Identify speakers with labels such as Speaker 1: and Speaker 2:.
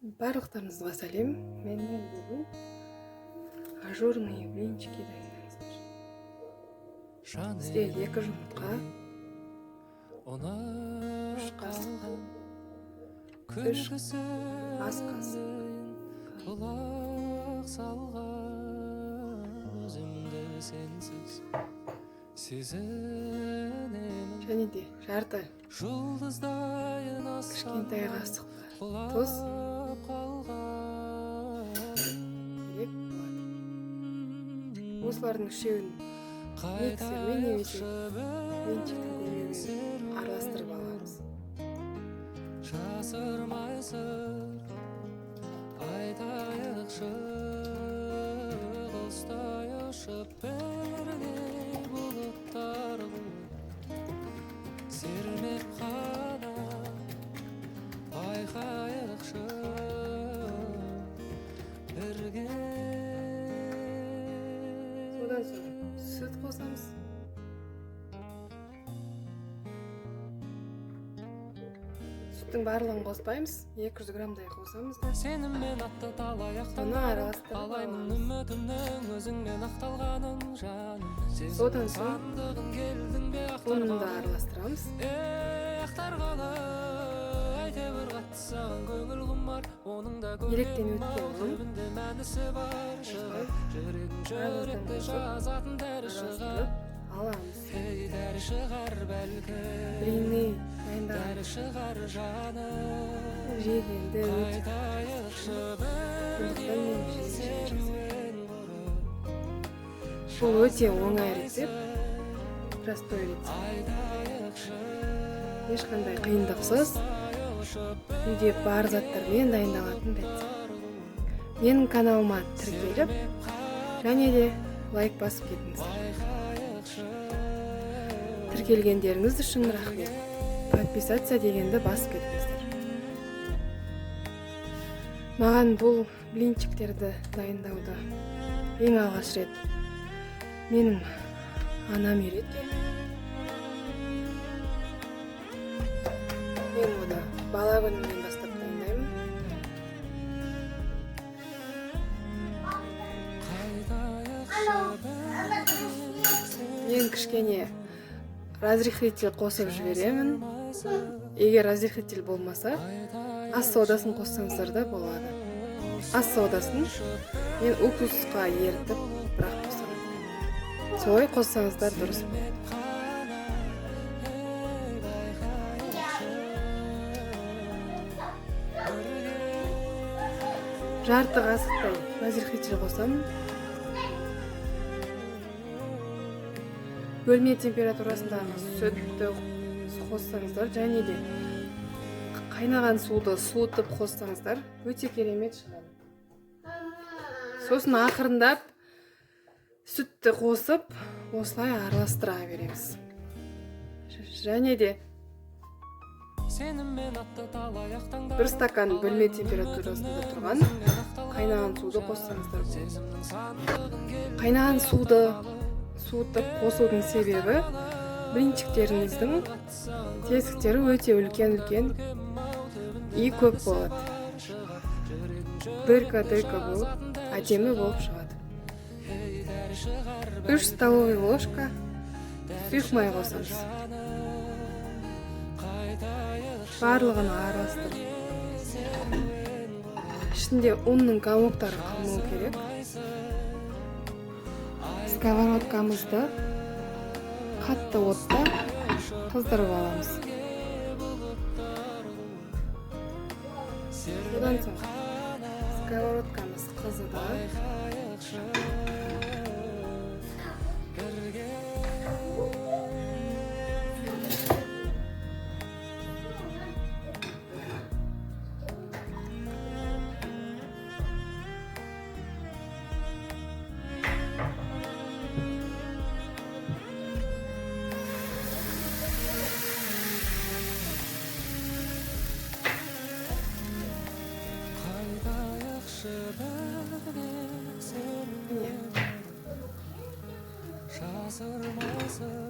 Speaker 1: Барлықтарыңызға сәлем. Менімен бүгін ажурные блинчики дайындаңыздар. Бізге 2 жұмыртқа, 3 қасық, 3 ас қасық
Speaker 2: құлақ салған өзімді сенсіз сезінемін.
Speaker 1: Және де жарты
Speaker 2: жұлдыздайын
Speaker 1: кішкентай қасық тұз
Speaker 2: құлап қалған
Speaker 1: керек болады. Осылардың үшеуін миксермен немесе блинчиктің көмегімен араластырып аламыз.
Speaker 2: Жасырмай сыр айтайықшы, құстай ұшып бірге бұлттар қуып, сермеп қана байқайықшы бірге.
Speaker 1: Содан соң сүт қосамыз. Сүттің барлығын қоспаймыз, 200 граммдай қосамыз да.
Speaker 2: Сенімен атты талай
Speaker 1: Соны араластырып
Speaker 2: алаймын
Speaker 1: аламыз.
Speaker 2: Үмітімнің өзіңнен ақталғанын, жаным.
Speaker 1: Содан соң
Speaker 2: сандығын келдің бе
Speaker 1: ұнын да
Speaker 2: ақтарғалы?
Speaker 1: араластырамыз.
Speaker 2: Ей, ақтарғалы, әйтеуір қатты саған көңіл құмар, оның да
Speaker 1: Електен
Speaker 2: көркем ау,
Speaker 1: өткен ұн.
Speaker 2: түбінде мәнісі бар шығар. Жүрегім
Speaker 1: Арамыздан
Speaker 2: жүректі
Speaker 1: қосып,
Speaker 2: жазатын дәрі шығар.
Speaker 1: араластырып аламыз.
Speaker 2: Ей, дәрі шығар бәлкім,
Speaker 1: Блины дайындаған
Speaker 2: дәрі шығар, жаным.
Speaker 1: жегенді өте
Speaker 2: Қайтайықшы
Speaker 1: Сондықтан мен
Speaker 2: бірге
Speaker 1: жиі жиі
Speaker 2: серуен құрып.
Speaker 1: Бұл өте оңай рецепт, простой рецепт.
Speaker 2: Айтайықшы
Speaker 1: Ешқандай қиындықсыз, үйде бар заттармен дайындалатын рецепт. Менің каналыма тіркеліп және де лайк басып кетіңіздер. Тіркелгендеріңіз үшін рахмет. Подписаться дегенді басып кетіңіздер. Маған бұл блинчиктерді дайындауды ең алғаш рет менің анам үйреткен. Мен оны бала күнімнен бастап дайындаймын.
Speaker 2: Қайтайықшы
Speaker 1: Мен кішкене разрыхлитель қосып жіберемін. Егер разрыхлитель болмаса, ас содасын қоссаңыздар да болады. Ас содасын мен уксусқа ерітіп бірақ қосамын. Солай қоссаңыздар дұрыс болады. Жарты қасықтай разрыхлитель қосамын. Бөлме температурасындағы сүтті қоссаңыздар және де қайнаған суды суытып қоссаңыздар, өте керемет шығады. Сосын ақырындап сүтті қосып, осылай араластыра береміз. Және де
Speaker 2: Сенімен атты талай ақ таңдар.
Speaker 1: 1 стакан бөлме температурасында тұрған қайнаған суды қоссаңыздар болады.
Speaker 2: Сезімнің сандығын кел
Speaker 1: Қайнаған суды суытып қосудың себебі, блинчиктеріңіздің тесіктері өте үлкен-үлкен и көп болады. Дырка-дырка болып, әдемі болып шығады. 3 столовый ложка сұйық май қосамыз. Барлығын араластырып. Ішінде ұнның комоктары қалмау керек. Сковородкамызды қатты отта қыздырып аламыз. Одан соң сковородкамыз қызыды.
Speaker 2: Қайтайықшы бірге
Speaker 1: Міне.
Speaker 2: серуен, жасырмай сыр.